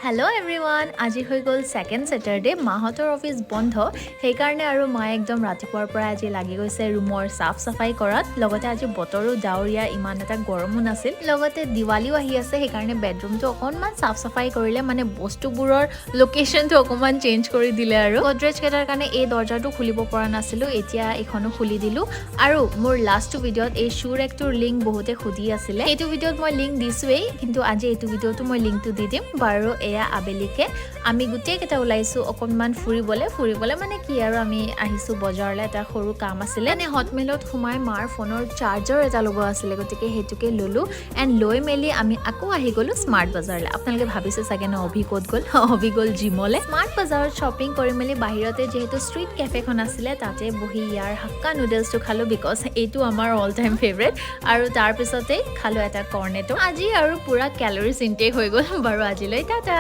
Hello' everyone, আজি হৈ গ'ল ছেকেণ্ড ছেটাৰডে। মাহঁতৰ অফিচ বন্ধ, সেইকাৰণে আৰু মায়ে একদম ৰাতিপুৱাৰ পৰা আজি লাগি গৈছে ৰুমৰ চাফ চাফাই কৰাত। লগতে আজি বতৰো ডাৱৰীয়া, ইমান এটা গৰমো নাছিল। লগতে দিৱালীও আহি আছে, সেইকাৰণে বেডৰুমটো অকণমান চাফ চাফাই কৰিলে, মানে বস্তুবোৰৰ লোকেশ্যনটো অকণমান চেঞ্জ কৰি দিলে। আৰু গডৰেজ কেইটাৰ কাৰণে এই দৰ্জাটো খুলিব পৰা নাছিলোঁ, এতিয়া এইখনো খুলি দিলোঁ। আৰু মোৰ লাষ্টটো ভিডিঅ'ত এই শ্বু ৰেকটোৰ লিংক বহুতে সুধি আছিলে। এইটো ভিডিঅ'ত মই লিংক দিছোঁৱেই, কিন্তু আজি এইটো ভিডিঅ'টো মই লিংকটো দি দিম। বাৰু, এয়া আবেলিকে আমি গোটেইকেইটা ওলাইছোঁ অকণমান ফুৰিবলৈ। ফুৰিবলৈ মানে কি আৰু, আমি আহিছোঁ বজাৰলৈ, এটা সৰু কাম আছিলে। মানে হটমেইলত সোমাই মাৰ ফোনৰ চাৰ্জাৰ এটা ল'ব আছিলে, গতিকে সেইটোকে ল'লোঁ। এণ্ড লৈ মেলি আমি আকৌ আহি গ'লোঁ স্মাৰ্ট বজাৰলৈ। আপোনালোকে ভাবিছে চাগে ন, অভি ক'ত গ'ল? অভি গ'ল জিমলৈ। স্মাৰ্ট বজাৰত শ্বপিং কৰি মেলি বাহিৰতে যিহেতু ষ্ট্ৰীট কেফেখন আছিলে, তাতে বহি ইয়াৰ হাক্কা নুডলছটো খালোঁ, because এইটো আমাৰ অল টাইম ফেভৰেট। আৰু তাৰপিছতেই খালোঁ এটা কৰ্নেটো। আজি আৰু পূৰা কেলৰিজ ইনটেক হৈ গ'ল। বাৰু, আজিলৈ টাটা।